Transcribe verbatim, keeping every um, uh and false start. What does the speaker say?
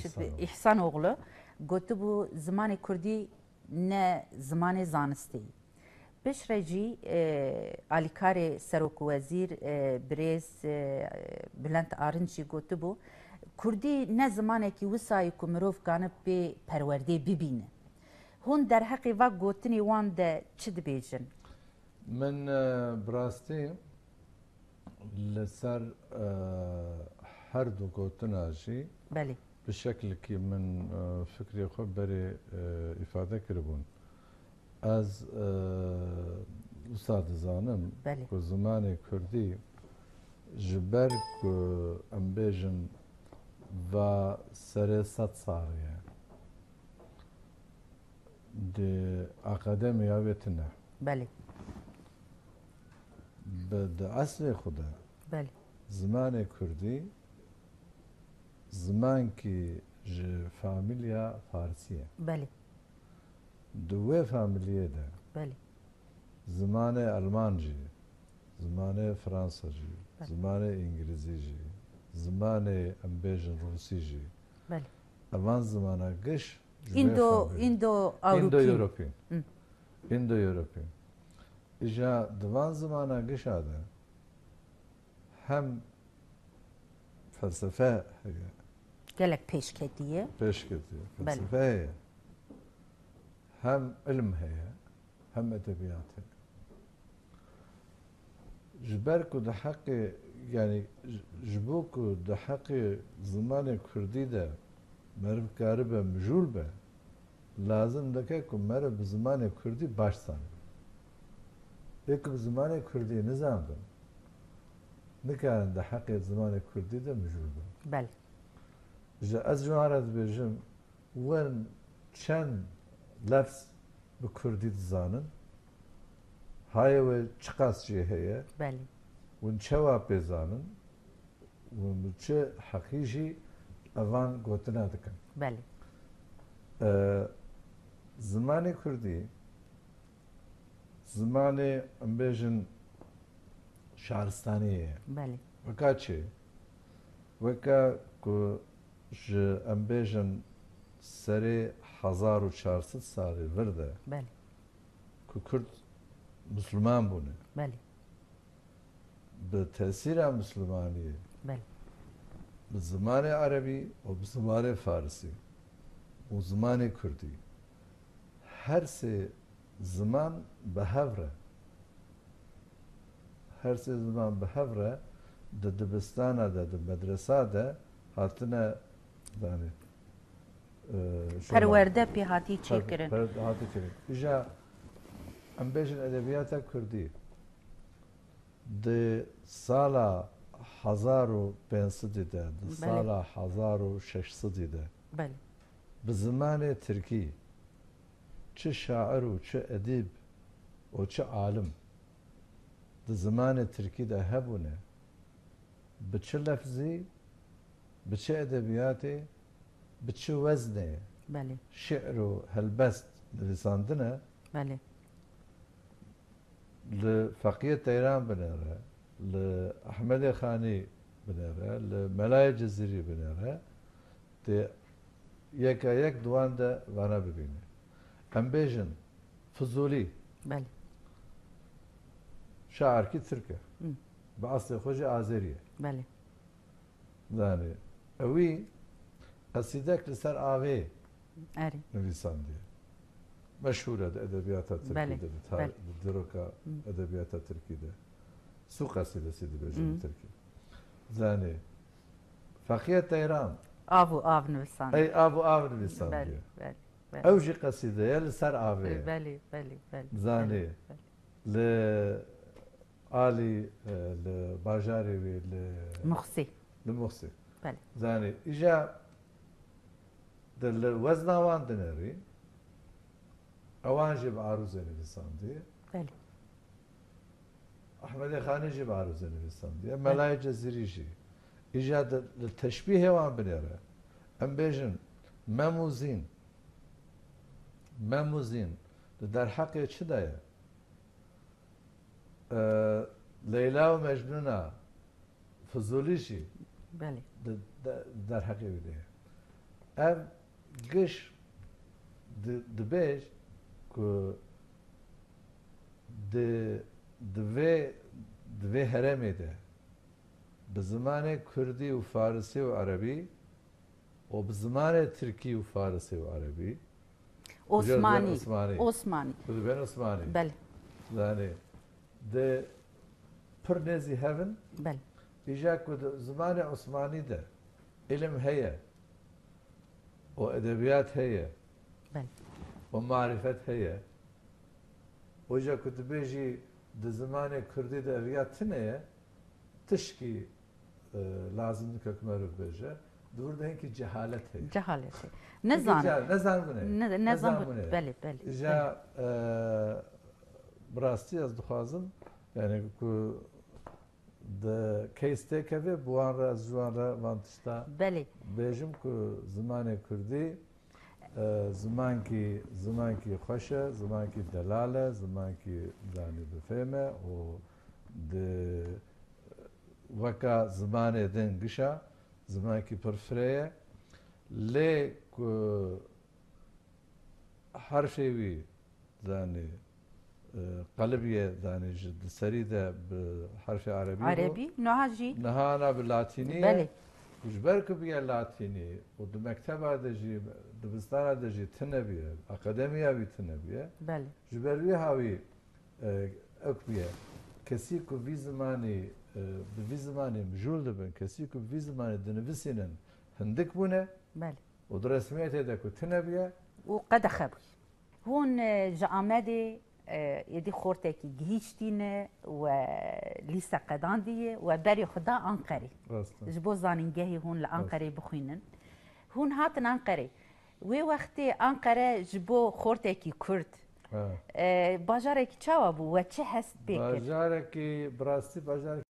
Şid-, Îhsanoğlu. Îhsanoğlu gotibû, zimanê kurdî ne zimanê zanistê ye. Piştre jî, e, alîkarê serokwezîr, e, birêz, e, Bülent Arınç jî gotibû, kurdî ne zimanekî wisa ye ku mirov kanibe pê perwerdê bibîne. Hûn derheqê va gotinê wan de çi dibêjin? Min, e, bi rastî li ser, e, her du gotina jî Belê. bi şeklikî min, e, fikrê xwe berê, e, îfade kiribûn. Ez, e, wisa dizanim Belê. ku zimanê kurdî ji ber ku em bêjin va serê sed salî ye. Di akademiya wê tune. Belê. Bi, di eslê xwe de Belê. zimanê kurdî zimankî ji famîlya farsî ye. Belê. Di wê famîliyê de Belê. zimanê elman jî, zimanê fransa jî, Belê. zimanê îngilîzî jî, zimanê em bêjin rûsî jî, Belê. evan zimana giş ji wê Îndo-, famîliyê. Îndo-Ewropî. Îndo-Ewropî. Hı. Îndo-Ewropî. Îja di van zimana gişa de hem felsefe heye. Gelek pêşketiye. Pêşketiye. Belê. Felsefe heye. Hem ilm heye, hem edebiyat heye. Ji ber ku di heqê, yanî ji, ji bo ku di heqê zimanê kurdî de meriv karibe mijûl be, lazim dike ku meriv bi zimanê kurdî baş zanibe. Ê ku bi zimanê kurdî nizanibin, nikarin di heqê zimanê kurdî de mijûl bin. Belê. Ji ez ji wan re dibêjim, wen çend lefz bi kurdî dizanin? Hayê wê çiqas jê heye? Belê. Wen çawa pê zanin? Wen bi çi heqî jî evan gotina dikin? Belê. E, zimanê kurdî, zimanê, em bêjin, şaristaniyê ye. Belê. Weka çi? Weka ku ji, em bêjin, serê hezar û çar sed salê vir de Belê. ku kurd misliman bûne. Belê. Bi tesîra mislimaniyê, Belê. bi zimanê erebî û bi zimanê farisî û zimanê kurdî, her sê ziman bi hev re, her sê ziman bi hev re di dibistana de, di medresa de hatine, yani, e, şolan. Perwerde pê hatî Per-, çêkirin. per-, hatî çêkirin. Îja em bêjin edebiyata kurdî di sala hezar û pênc sedî de, di Belê. sala hezar û şeş sedî de Belê. bi zimanê tirkî çi şair û çi edîb û çi alim di zimanê tirkî de hebûne, bi çi lefzî, bi çi edebiyatê, bi çi weznê Belê. şi'r û helbest nivîsandine, Belê. li Feqiyê Teyran binêre, li Ehmedê Xanî binêre, li Melayê Cizîrî binêre, tê yeka yek di wan de vana bibîne. Em bêjin, Fizûlî. Belê. Şairkî tirk e. Hı. Bi eslê xwe jî azerî ye. Belê. Zanî, ewî qesîdek li ser avê Erê. nivîsandiye. Meşhûr e di edebiyata tirkî Belê, de, di tar-, belê. di diroka Hı. edebiyata tirkî de. Sû qesîdesî dibêjin Hı. bi tirkî. Zanî, Feqiye Teyran. Av û av nivîsandiye. Ey av û av nivîsandiye. Belê, belê, belê. Ew jî qesîde ye li ser avê ye. Belê, belê, belê, Zanî, belê, belê. li alî, e, li bajarê wê, li Muxsî. li Muxsî. Belê. Zanî, îja di li wezna wan dinêrî, ewan jî bi arûzê nivîsandiye. Belê. Ehmedê Xanî jî bi arûzê nivîsandiye. Belê. Melayê Cezîrî jî. Îja di, li teşbîhê wan binêre. Em bêjin, Mem û Zîn. Mem û Zîn. Di derheqê çi de ye? E, Leyla û Mecnûna Fizûlî jî Belê. di, de, derheqê wî de ye. Ev giş di-, dibêj ku di, di vê, di vê herêmê de bi zimanê kurdî û farisî û erebî û bi zimanê tirkî û farisî û erebî, Osmanî. Osmanî. Osmanî. Ku dibên Osmanî. Belê. Zanî, di pir nêzî hev in. Belê. Îja ku di zimanê Osmanî de îlim heye û edebiyat heye Belê. û marîfet heye. Îja ku dibêjî di zimanê kurdî de ev ya tune ye, tişkî, e, lazim dike ku meriv bêje. Di wir de hinkî cehalet heye. Cehalet heye. Hinkî Nezanin. cehal-, nezanbûn heye. Ne-, nezanbûn, Nezanbûn heye. belê, belê, Îja, belê. e, bi rastî ez dixwazim, yani ku di case têkeve, bi wan re, ez ji wan re van tişta Belê. bêjim ku zimanê kurdî, e, zimankî, zimankî xweş e, zimankî delal e, zimankî, zanî, bi fêm e û di, weka zimanê din giş a, zimankî pir firê ye. Lê ku herfê wî, zanî, e, qelibî ye, zanî, ji di serî de bi herfê erebî bû. Erebî, niha jî. Niha na bi latînî ye. Belê. Ji ber ku bûye latînî û di mekteba de jî, dibistana de jî tune bûye, akademiya wî tune bûye. Belê. Ji ber wî hawî, e, ew bûye. Kesî ku vî zimanî, e, bi vî zimanî mijûl dibin, kesî ku bi vî zimanî dinivîsînin, hindik bûne. Belê. Û di resmiyetê de ku tune bûye. Û qedexe bûye. Hûn, e, ji Amedê, e, êdî xortekî gihîştîne we lîse qedandî ye we berê xwe da Anqerê. Rast e. Ji bo zanîngehê hûn li Rast. Anqerê bixwînin. Hûn hatin Anqerê. Wê wextê Anqere ji bo xortekî Kurd, Ha. e, bajarekî çawa bû? We çi hest pê kir? Bajarekî, bi rastî bajarekî